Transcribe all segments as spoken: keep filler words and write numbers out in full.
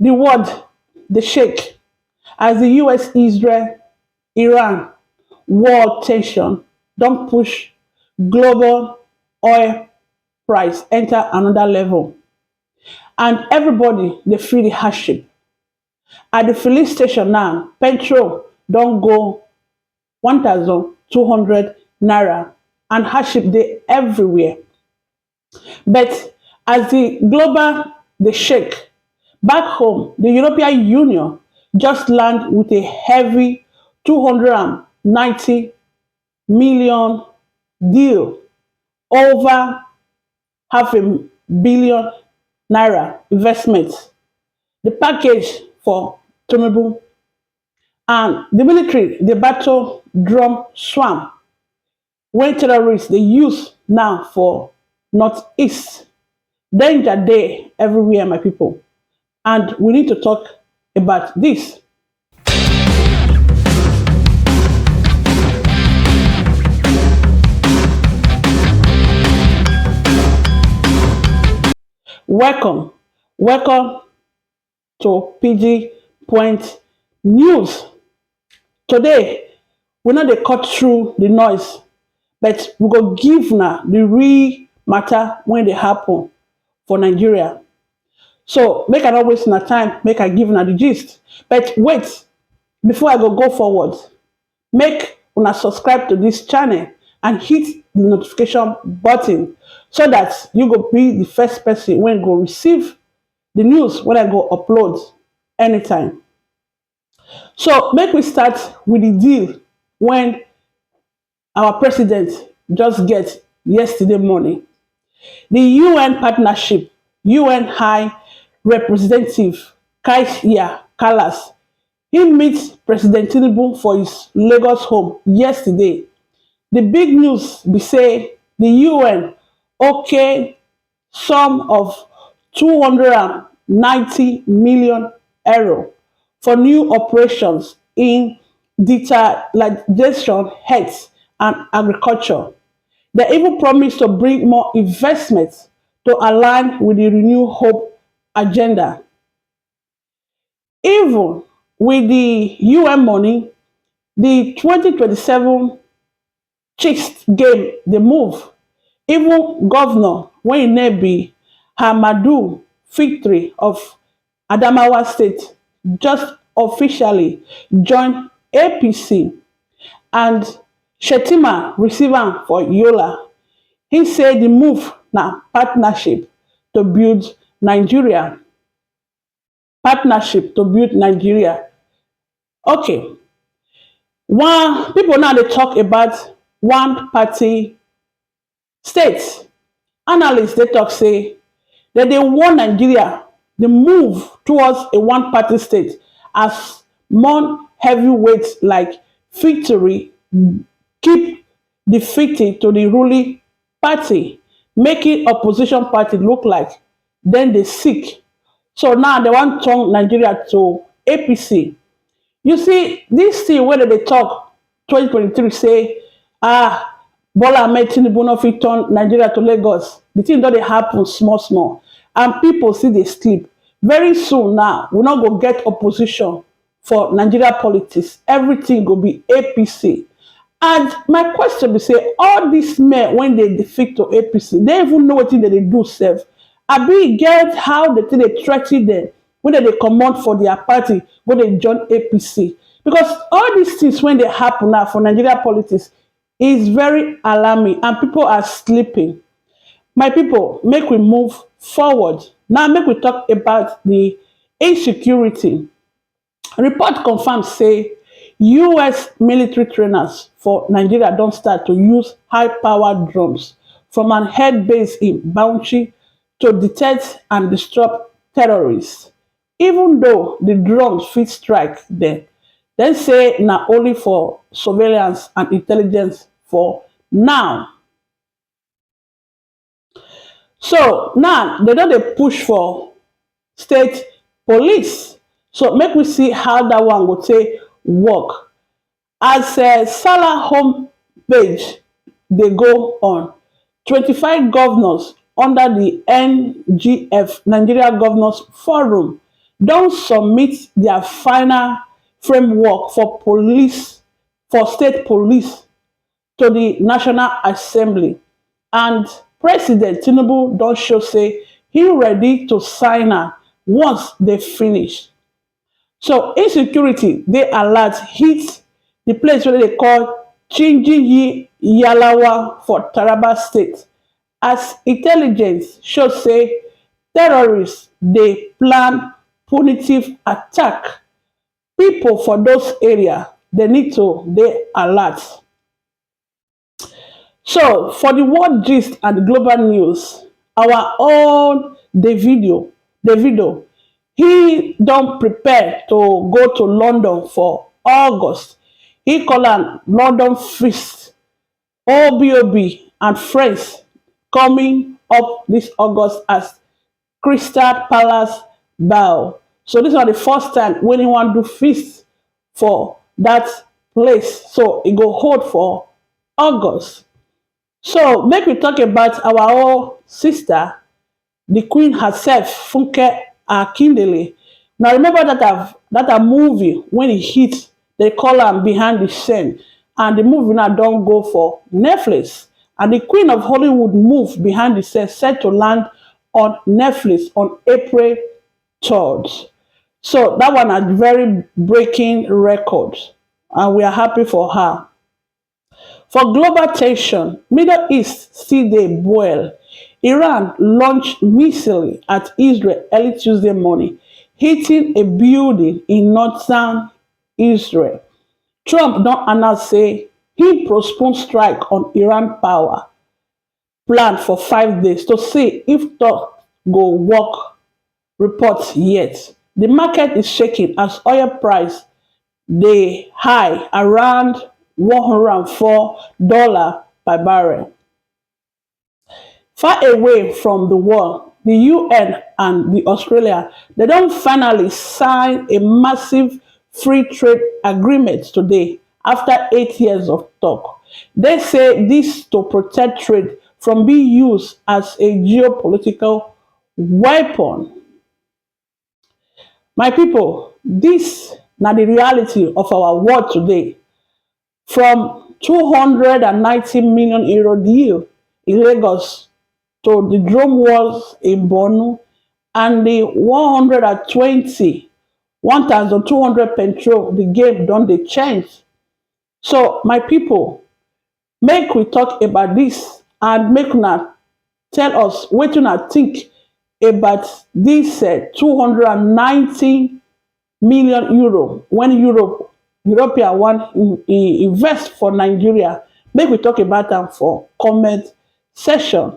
The world dey shake as the U S Israel Iran war tension don push global oil price enter another level, and everybody dey feel the hardship. At the filling station now, petrol don go one thousand two hundred naira, and hardship dey everywhere. But as the global dey shake, back home, the European Union just land with a heavy two hundred and ninety million deal, over half a billion naira investment. The package for Tinubu and the military dey battle drum swamp wey terrorists dey use now for northeast. Danger dey everywhere, my people, and we need to talk about this. Welcome, welcome to P G Point News. Today, we no dey cut through the noise, but we go give una the real matter wey dey happen for Nigeria. So make I no waste una time, make I give una the gist. But wait, before I go go forward, make una subscribe to this channel and hit the notification button so that you go be the first person wey go receive the news wey I go upload anytime. So make we start with the deal wey our president just get yesterday morning. The U N partnership, U N High Representative Kasia Kallas, he meet President Tinubu for his Lagos home yesterday. The big news be say the U N okay sum of two hundred and ninety million euro for new operations in digitalization, health, and agriculture. They even promise to bring more investment to align with the Renew Hope agenda. Even with the U N money, the twenty twenty-seven Chiefs game dey move. Even governor wey im name be Ahmadu Fintiri of Adamawa State just officially join A P C, and Shettima receive am for Yola. He say the move na partnership to build Nigeria. Partnership to build Nigeria. Okay. One, people now dey talk about one party state. Analysts dey talk say dem dey warn Nigeria the move towards a one party state, as more heavyweights like Fintiri keep defeating to the ruling party, making opposition party look like dem dey sick. So now dem wan turn Nigeria to A P C. You see, this thing wey dem dey talk twenty twenty-three say, ah, Bola Ahmed Tinubu no fit turn Nigeria to Lagos. The thing don dey happen small small, and people still dey sleep. Very soon now, we no go get opposition for Nigeria politics. Everything go be A P C. And my question be say, all these men wey dey defect to A P C, dem even know wetin dem dey do sef? Abi e get how dem take dey threaten dem when dem dey comot for their party go dey join A P C? Because all these things wey dey happen now for Nigeria politics is very alarming, and people are sleeping. My people, make we move forward. Now make we talk about the insecurity. Report confirm say U S military trainers for Nigeria don start to use high-powered drones from an air base in Bauchi to detect and disrupt terrorists. Even though the drones fit strike dem, dem say na only for surveillance and intelligence for now. So now dem don dey push for state police. So make we see how that one go take work. As uh, Salah home page dey go on, twenty-five governors under the N G F, Nigeria Governors Forum, don submit their final framework for police, for state police, to the National Assembly, and President Tinubu don show say he ready to sign am once they finish. So insecurity dey alert hit the place wey they call Chinjiyi Yalawa for Taraba State, as intelligence show say terrorists dey plan punitive attack. People for those area, they need to dey alert. So for the world gist and the global news, our own Davido, Davido, he don prepare to go to London for August. He call am London Feast, O B O B and friends coming up this August as Crystal Palace bow. So this na the first time wey he wan do feast for that place. So e go hold for August. So make we talk about our own sister, the queen herself, Funke Akindele. Now remember that I've, that a movie when e hit, they call am Behind the Scene, and the movie now don go for Netflix. And the Queen of Hollywood move Behind the Scene set to land on Netflix on April third. So that one na very breaking record, and we are happy for her. For global tension, Middle East still dey boil. Iran launch missile at Israel early Tuesday morning, hitting a building in northern Israel. Trump don announce say he postpone strike on Iran power plant for five days to see if talk go work report yet. The market is shaking as oil price dey high around one hundred and four dollar per barrel. Far away from the war, the U N and the Australia, they don finally sign a massive free trade agreement today after eight years of talk. They say this to protect trade from being used as a geopolitical weapon. My people, this na the reality of our world today. From two hundred and ninety million euro deal in Lagos to the drone wars in Borno and the one hundred and twenty, one thousand two hundred petrol, the game don dey change. So my people, make we talk about this and make una tell us wetin una think about this uh, two hundred and ninety million euro when Europe, European wan in- in- invest for Nigeria. Make we talk about am for comment section.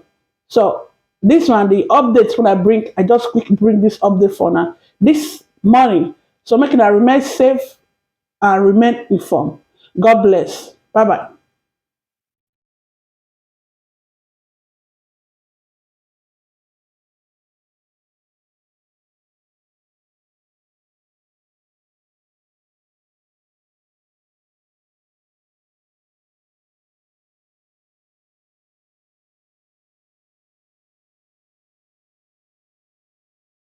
So this one, the update when I bring, I just quick bring this update for now. This morning. So make una remain safe and remain informed. God bless. Bye bye.